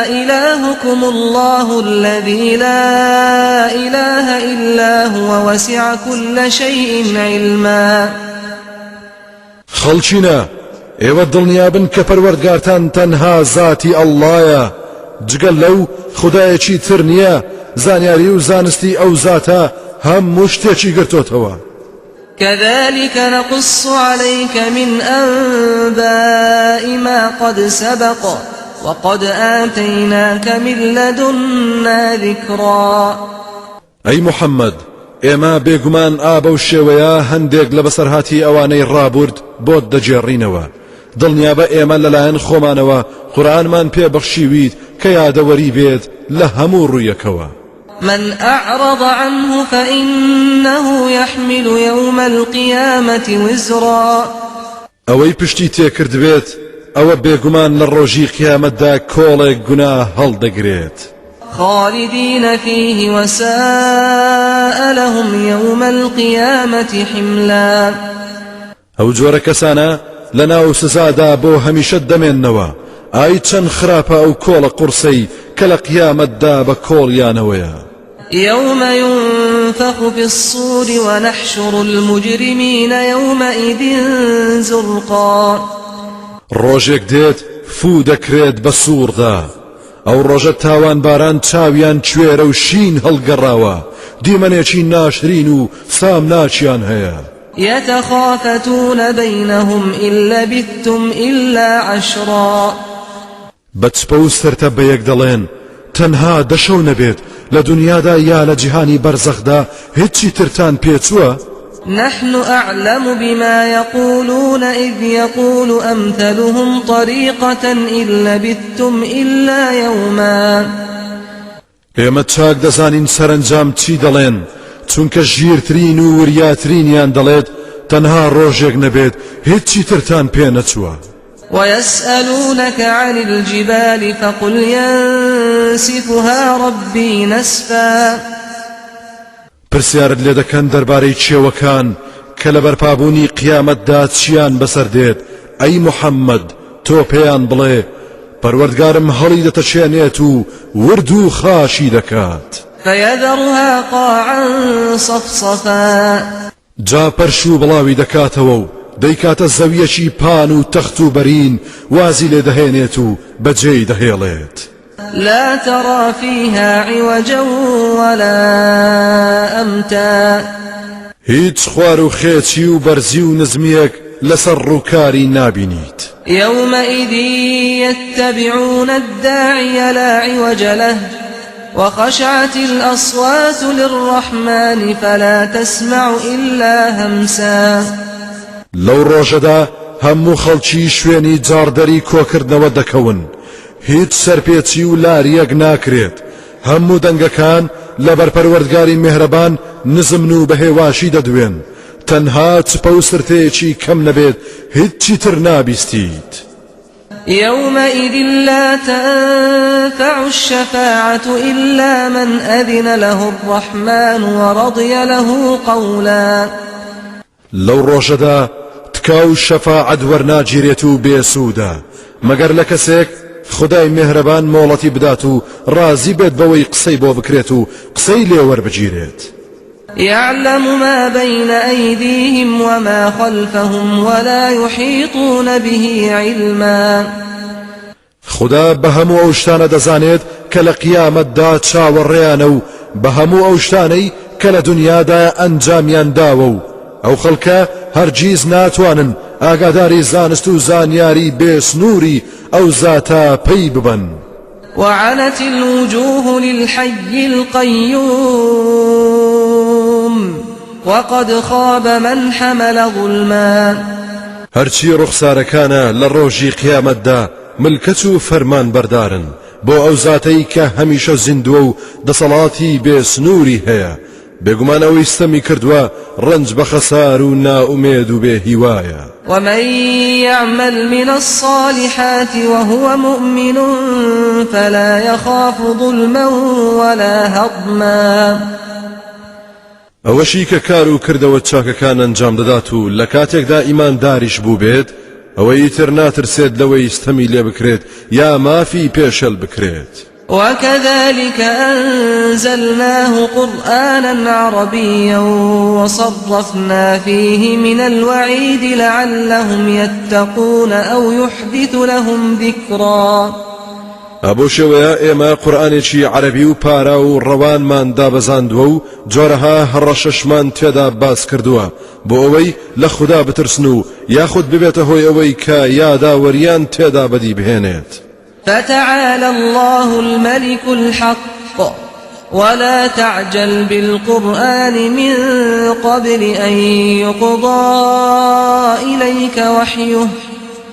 إلهكم الله الذي لا إله إلا هو وسع كل شيء علما. خەڵکینە، ئێوە دڵنیابن کە پەروەردگارتان تەنها زاتی ئەڵڵایە، جگە لەو خودایەکی تر نییە، زانیاری و زانستی ئەو زاتە هەموو شتێکی گرتۆتەوە. كذلك نقص عليك من أنباء ما قد سبق. وقد آتیناک من لدنا ذکرا. ئەی محەممەد، ئێمە بێگومان ئا بەو شێوەیە هەندێک لە بەسەرهاتی ئەوانەی ڕابوورد بۆت دەگێڕینەوە، دڵنیابە ئێمە لەلایەن خۆمانەوە قورئانمان پێ بەخشیویت کە یادەوەری بێت لە هەموو ڕوویەکەوە. من أعرض عنه فإنه يحمل يوم القیامة وزرا. ئەوەی پشتی تێکردبێت ئەوە بێگومان لە ڕۆژی قیامەتدا کۆڵێک گوناه هەڵدەگرێت. خالدین فیه وساء لهم یوم القیامة حملا. ئەو جۆرە کەسانە لەناو سزادا بۆ هەمیشە دەمێننەوە، ئای چەند خراپە ئەو کۆڵە قوڕسەی کە لە قیامەتدا بە کۆڵیانەوەیە. یوم ینفخ فی الصور ونحشر المجرمین یومئذ زرقا. ڕۆژێک دێت فوو دەکرێت بە سووڕدا، ئەو ڕۆژە تاوانباران چاویان کوێرە و شین هەڵگەڕاوە، دیمەنێکی ناشرین و سامناکیان هەیە. یتخافتون بینهم ان لبثتم الا عشرا. بە چپە و سرتە بەیەک دەڵێن، تەنها دە شەو نەبێت لە دونیادا یا لە جیهانی بەرزەخدا هیچی ترتان پێچووە؟ نحن اعلم بما یقولون اذ یقول امثلهم طریقة ان لبثتم الا یوما. ئێمە چاک دەزانین سەرەنجام چی دەڵێن، چونکە ژیرترین و وریاترینیان دەڵێت تەنها ڕۆژێک نەبێت هیچی ترتان پێ نەچووە. ويسألونك عن الجبال فقل ينسفها ربي نسفا. پرسیارت لێ دەکەن دەربارەی کێوەکان کە لە بەرپابوونی قیامەتدا چیان بەسەر دێت، ئەی محەممەد تۆ پێیان بڵێ، پەروەردگارم هەڵی دەتەکێنێت و ورد و خاشی دەکات. فیذرها قاعا صفصفا. جا پەرش و بڵاوی دەکاتەوە و دەیکاتە زەوییەکی پان و تەخت و بەرین، وازی لێ دەهێنێت و بەجێی دەهێڵێت. لا تری فیها عوجا ولا امتا. هیچ خوار و خێچی و بەرزی و نزمییەک لەسەر ڕووکاری نابینیت. یومئذ یتبعون الداعی لا عوج له وخشعت الأصوات للرحمن فلا تسمع إلا همسا. لەو ڕۆژەدا هەموو خەڵکی شوێنی جاڕدەری کۆکردنەوە دەکەون، هیچ سەرپێچی و لارییەک ناکرێت، هەموو دەنگەکان لەبەر پەروەردگاری میهرەبان نزمن و بە هێواشی دەدوێن، تەنها چپە و سرتەیەکی کەم نەبێت هیچی تر نابیستیت. یومئذ لا تنفع الشفاعة إلا من أذن له الرحمن ورضی له قولا. لەو ڕۆژەدا تکا و شەفاعەت وەرناگیرێت و بێ سوودە مەگەر لە کەسێک خودای مێهرەبان مۆڵەتی بدات و ڕازی بێت بەوەی قسەی بۆ بکرێت و قسەی لێ وەربگیرێت. یعلم ما بین ایدیهم وما خلفهم ولا یحیطون به علما. خودا بە هەموو ئەو شتانە دەزانێت کە لە قیامەتدا چاوەڕێیانە و بە هەموو ئەو شتانەی کە لە دونیادا ئەنجامیان داوە و ئەو خەڵکە هەرگیز ناتوانن ئاگاداری زانست و زانیاری بێ سنووری ئەو زاتە پەی ببەن. وعنت الوجوه للحی القیوم وقد خاب من حمل ظلما. هەرچی ڕوخسارەکانە لە ڕۆژی قیامەتدا ملکەچ و فەرمانبەردارن بۆ ئەو زاتەی کە هەمیشە زیندووە و دەسەڵاتی بێ سنووری هەیە، بێگومان ئەوەی ستەمی کردووە ڕەنج بە خەسار و نائومێد و بێ هیوایە. ومن یعمل من الصالحات وهو مؤمن فلا یخاف ظلما ولا هضما. ئەوەشی کە کار و کردەوە چاکەکان ئەنجام دەدات و لە کاتێکدا ئیمانداریش بووبێت، ئەوە ئیتر ناترسێت لەوەی ستەمی لێ بکرێت یا مافی پێشێل بکرێت. وكذلك أنزلناه قرآنا عربيا وصرفنا فيه من الوعيد لعلهم يتقون أو يحدث لهم ذكرا. ئا بەو شێوەیە ئێمە قورئانێکی عەرەبی و پاراو و ڕەوانمان دابەزاندووە و جۆرەها هەڕەشەشمان تێدا باس کردووە بۆ ئەوەی لە خودا بترسن و یاخود ببێتە هۆی ئەوەی کە یاداوەریان تێدا بەدی بهێنێت. فتعالی اللە الملک الحق ولا تعجل بالقرآن من قبل أن يقضى إليك وحيه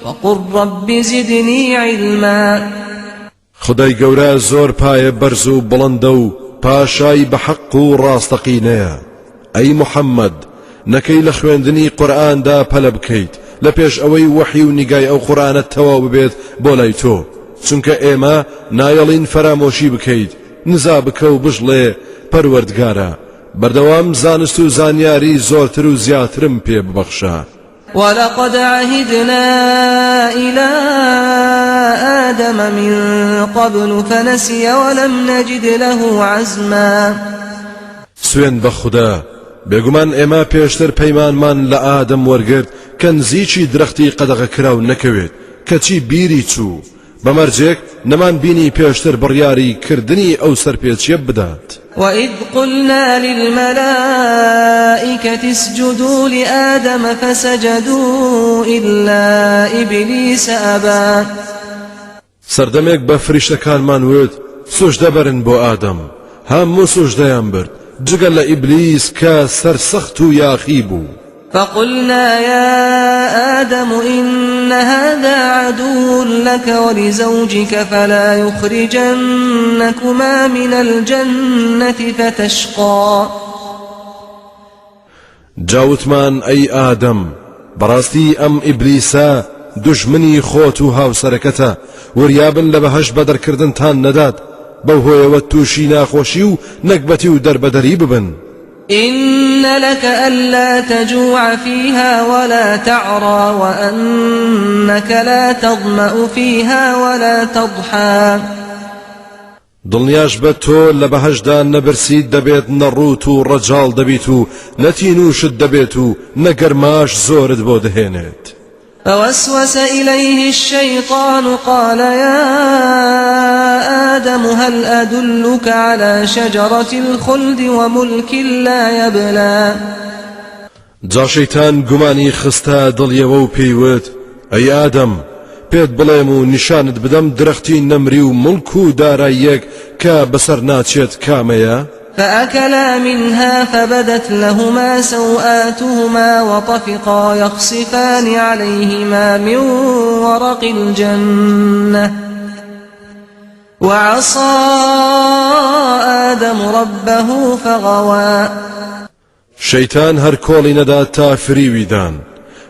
وقل رب زدني علما. خودای گەورە زۆر پایە بەرز و بڵندە و پاشای بە حەق و ڕاستەقینەیە. ئەی محەممەد، نەکەی لە خوێندنی قورئاندا پەلە بکەیت لە پێش ئەوەی وەحی و نیگای ئەو قورئانە تەواو ببێت بۆ لای تۆ، چونکە ئێمە نایەڵین فەرامۆشی بکەیت، نزا بکە و بشڵێ، پەروەردگارا، بەردەوام زانست و زانیاری زۆرتر و زیاترم پێ ببەخشە. ولقد عهدنا إلى آدم من قبل فنسي ولم نجد له عزما. سوێند بە خودا بێگومان ئێمە پێشتر پەیمانمان لە ئادەم وەرگرت کە نزیکی درەختی قەدەغەکراو نەکەوێت، کەچی بیری چوو، بە مەرجێک نەمان بینی پێشتر بڕیاری کردنی ئەو سەرپێچیە بدات. وإذ قلنا للملائکة اسجدوا لآدم فسجدوا إلا إبلیس أبی. سەردەمێک بە فریشتەکانمان وت، سوجدە بەرن بۆ ئادەم، هەموو سوجدەیان برد جگە لە ئیبلیس کە سەرسەخت و یاخی بوو. فقلنا یا آدم إن هذا عدو لک ولزوجک فلا یخرجنکما من الجنة فتشقی. جا وتمان ئەی ئادەم بەڕاستی ئەم ئیبلیسە دوژمنی خۆت و هاوسەرەکەتە، وریابن لە بەهەشت بەدەرکردنتان نەدات، بەو هۆیەوە تووشی ناخۆشی و نەگبەتی و دەربەدەری ببن. إن لك ألا تجوع فيها ولا تعرى وأنك لا تظمأ فيها ولا تضحى. دڵنیاش بە تۆ لە بەهەشتدا نە برسیت دەبێت نە ڕووت و ڕەجاڵ دەبیت و نە تینووشت دەبێت و نە گەرماش زۆرت بۆ دەهێنێت. فوسوس إليه الشيطان قال يا آدم هل أدلك على شجرة الخلد وملك لا يبلى. جا شەیتان گومانی خستە دڵیەوە و پێی وت، ئەی ئادەم، پێت بڵێم و نیشانت بدەم درەختی نەمری و موڵک و داراییەک کە بەسەر ناچێت کامەیە؟ فأکلا منها فبدت لهما سوآتهما وطفقا يخصفان عليهما من ورق الجنة وعصى آدم ربه فغوى. شەیتان هەر کۆڵی نەدا تا فریوی دان،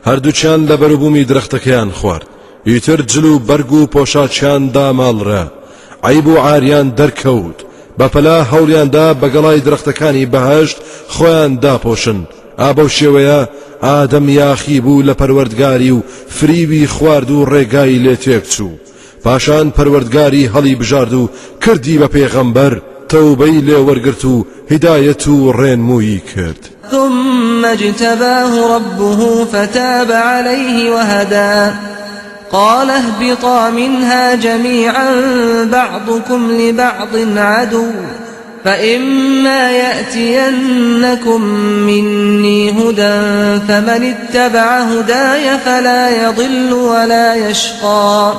هەردووکیان لە بەروبوومی درەختەکەیان خوارد، ئیتر جل و بەرگ و پۆشاکیان داماڵرا، عەیب و عاریان دەرکەوت، بەپەلە هەوڵیاندا بە گەڵای درەختەکانی بەهەشت خۆیان داپۆشن، ئا بەو شێوەیە ئادەم یاخی بوو لە پەروەردگاری و فریوی خوارد و ڕێگای لێ تێکچوو، پاشان پەروەردگاری هەڵی بژارد و کردی بە پێغەمبەر، تەوبەی لێ وەرگرت و هیدایەت و ڕێنموویی کرد. ثم اجتباه ربه فتاب علیه وهدی قال اهبطا منها جميعا بعضكم لبعض عدو فإما يأتينكم مني هدى فمن اتبع هداي فلا يضل ولا يشقى.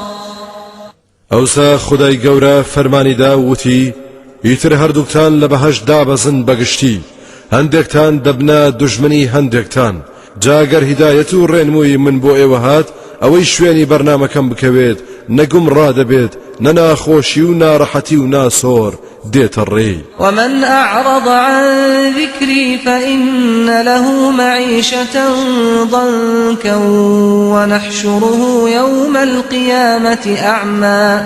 ئەوسا خودای گەورە فەرمانی دا و وتی، ئیتر هەردووکتان لە بەهەشت دابەزن بەگشتی، هەندێکتان دەبنە دوژمنی هەندێکتان، جا گەر هیدایەت و ڕێنمووی من بۆ ئێوە هات، ئەوەی شوێنی بەرنامەکەم بکەوێت نە گومڕا دەبێت نە ناخۆشی و ناڕەحەتی و ناسۆر دێتە ڕێی. ومن أعرض عن ذکری فإن له معیشة ضنکا ونحشره یوم القیامة أعمی.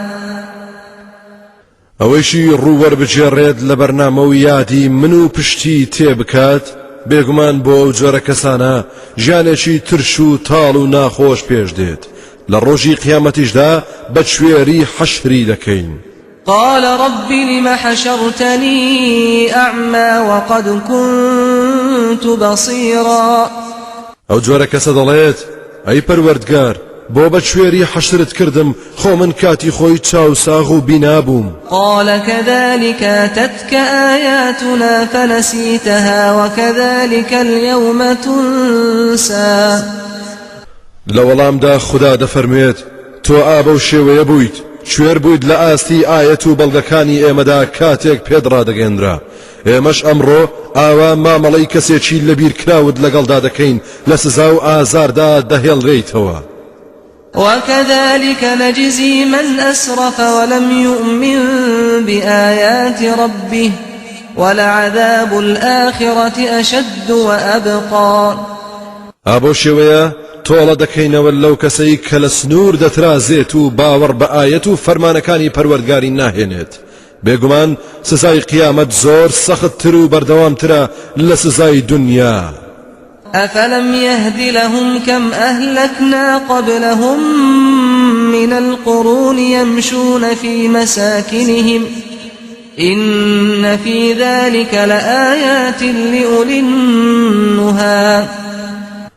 ئەوەیشی ڕوو وەربگێڕێت لە بەرنامە و یادی من و پشتی تێ بکات، بێگومان بۆ ئەو جۆرە کەسانە ژیانێکی ترش و تاڵ و ناخۆش پێش دێت، لە ڕۆژی قیامەتیشدا بە کوێری حەشری دەکەین. قال رب لم حشرتنی أعمی وقد كنت بصیرا. ئەو جۆرە کەسە دەڵێت، ئەی پەروەردگار بۆ بە کوێری حەشرت کردم خۆ من کاتی خۆی چاو ساغ و بینا بووم. قال كذلك أتتك آیاتنا فنسیتها وكذلك اليوم تنسى. لە وەڵامدا خودا دەفەرموێت، تۆ ئا بەو شێوەیە بوویت. کوێر بوویت لە ئاستی ئایەت و بەڵگەکانی ئێمەدا کاتێک پێت ڕادەگەیەنرا. ئێمەش ئەمڕۆ ئاوا مامەڵەی کەسێکی لەبیرکراوت لەگەڵدا دەکەین لە سزا و ئازاردا دەهێڵرێیتەوە. وكذلك نجزي من أسرف ولم يؤمن بآيات ربه ولعذاب الآخرة أشد وأبقى. ئا بەو شێوەیە تۆڵە دەکەینەوە لەو کەسەی کە لە سنوور دەترازێت و باوەڕ بە ئایەت و فەرمانەکانی پەروەردگاری ناهێنێت، بێگومان سزای قیامەت زۆر سەخت تر و بەردەوامترە لە سزای دونیا. أفلم يهد لهم كم أهلكنا قبلهم من القرون يمشون في مساكنهم إن في ذلك لآيات لأولي النهى.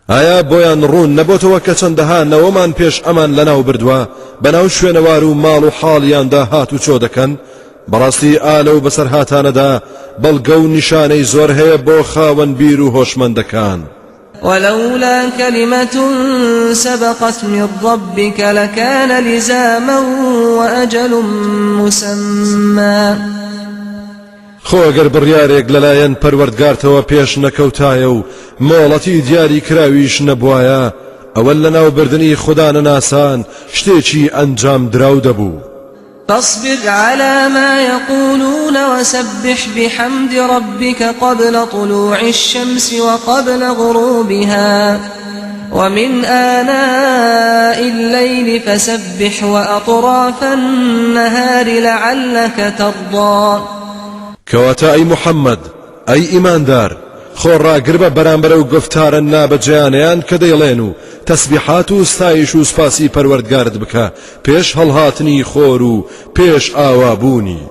ئایا بۆیان ڕوون نەبۆتەوە کە چەندەها نەوەمان پێش ئەمان لەناو بردووە بەناو شوێنەوار و ماڵ و حاڵیاندا هاتوچۆ دەکەن؟ بەڕاستی ئا لەو بەسەرهاتانەدا بەڵگە و نیشانەی زۆر هەیە بۆ خاوەن بیر و هۆشمەندەکان. ولولا کلمة سبقت من ربک لکان لزاما وأجل مسمی. خۆ ئەگەر بڕیارێک لەلایەن پەروەردگارتەوە پێش نەکەوتایە و مۆڵەتی دیاری کراویش نەبوایە ئەوە لەناوبردنی خودانەناسان شتێکی ئەنجامدراو دەبوو. فاصبر على ما يقولون وسبح بحمد ربك قبل طلوع الشمس وقبل غروبها ومن آناء الليل فسبح وأطراف النهار لعلك ترضى. کەواتە ئەی محەممەد، ئەی ئیماندار، خۆ ڕاگربە بەرامبەر ئەو گوفتارە نابەجێیانەیان کە دەیڵێن و تەسبیحات و ستایش و سوپاسی پەروەردگارت بکە پێش هەڵهاتنی خۆر و پێش ئاوابوونی،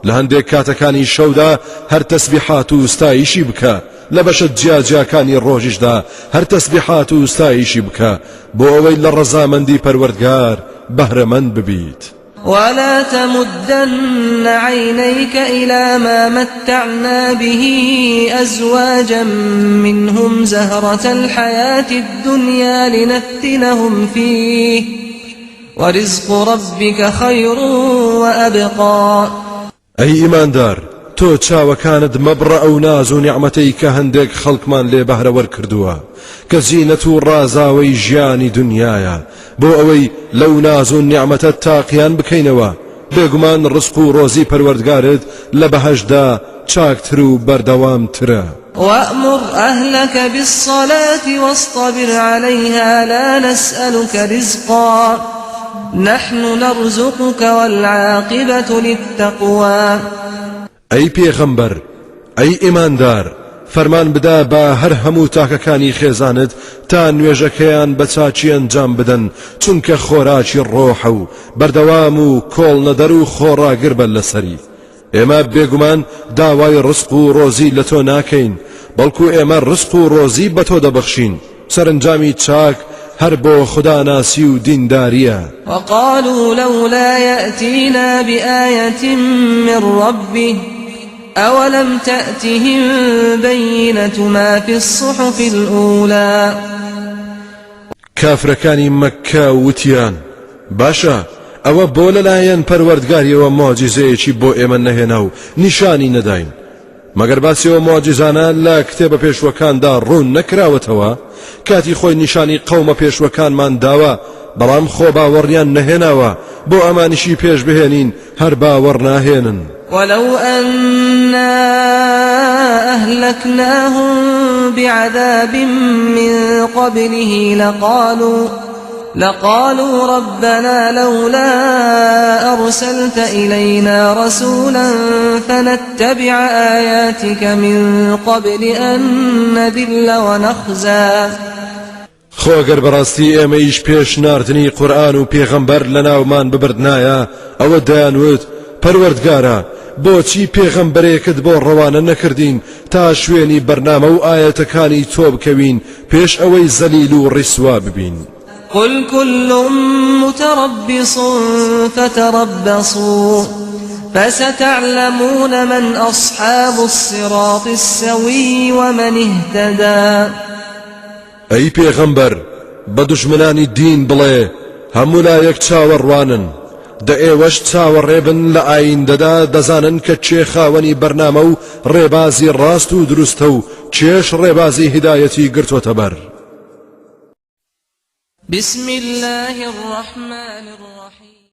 لە هەندێک کاتەکانی شەودا هەر تەسبیحات و ستایشی بکە، لە بەشە جیاجیاکانی ڕۆژیشدا هەر تەسبیحات و ستایشی بکە بۆ ئەوەی لە ڕەزامەندی پەروەردگار بەهرەمەند ببیت. ولا تمدن عینیک الی ما متعنا به ازواجا منهم زهرة الحیاة الدنیا لنفتنهم فیه ورزق ربک خیر وابقی. ئەی ئیماندار تۆ چاوەکانت مەبڕە ئەو ناز و نیعمەتەی کە هەندێک خەڵکمان لێ بەهرەوەر کردووە کە زینەت و ڕازاوەی ژیانی دونیایە بۆ ئەوەی لەو ناز و نیعمەتە تاقیان بکەینەوە بێگومان ڕزق و ڕۆزی پەروەردگارت لە بەهەشتدا چاکتر و بەردەوامترە. وأمر أهلك بالصلاة واصطبر عليها لا نسألك رزقا نحن نرزقك والعاقبة للتقوی. ئەی پێغەمبەر، ئەی ئیماندار، فەرمان بدە بە هەر هەموو تاکەکانی خێزانت تا نوێژەکەیان بە چاکی ئەنجام بدەن، چونکە خۆراکی ڕۆحە و بەردەوام و کۆڵنەدەر و خۆڕاگر بە لەسەری. ئێمە بێگومان داوای ڕزق و ڕۆزی لە تۆ ناکەین، بەڵکو ئێمە ڕزق و ڕۆزی بە تۆ دەبەخشین، سەرەنجامی چاک هەر بۆ خوداناسی و دیندارییە. وقالوا لولا یأتینا بآیة من ربه أولم تأتهم بینة ما فی الصحف الأولی. کافرەکانی مەککە وتیان، باشە ئەوە بۆ لەلایەن پەروەردگاریەوە موعجیزەیەکی بۆ ئێمە نەهێنا و نیشانی نەداین؟ مەگەر باسی ئەو موعجیزانە لە کتێبە پێشوەکاندا ڕوون نەکراوەتەوە؟ کاتی خۆی نیشانی قەومە پێشوەکانمان داوە، بەڵام خۆ باوەڕیان نەهێناوە، بۆ ئەمانیشی پێش بهێنین هەر باوەڕ ناهێنن. ولو أنا أهلكناهم بعذاب من قبله لقالوا لقالوا ربنا لولا أرسلت إلينا رسولا فنتبع آياتك من قبل أن نذل ونخزى. خۆ گەر بەڕاستی ئێمەیش پێش ناردنی قورئان و پێغەمبەر لەناومان ببردنایە ئەوە دەیانوت پەروەردگارا بۆچی پێغەمبەرێکت بۆ ڕەوانە نەکردین تا شوێنی بەرنامە و ئایەتەکانی تۆ بکەوین پێش ئەوەی زەلیل و ڕیسوا ببین. قل كل متربص فتربصوا فستعلمون من أصحاب الصراط السوي ومن اهتدى. ئەی پێغەمبەر بە دوژمنانی دین بڵێ، هەموو لایەک چاوەڕوانن، دە ئێوەش چاوەڕێ بن لە ئایندەدا دەزانن کە کێ خاوەنی بەرنامە و ڕێبازی ڕاست و دروستە و کێش ڕێبازی هیدایەتی گرتۆتە بەر. بسم اللە الرحمن الرحیم.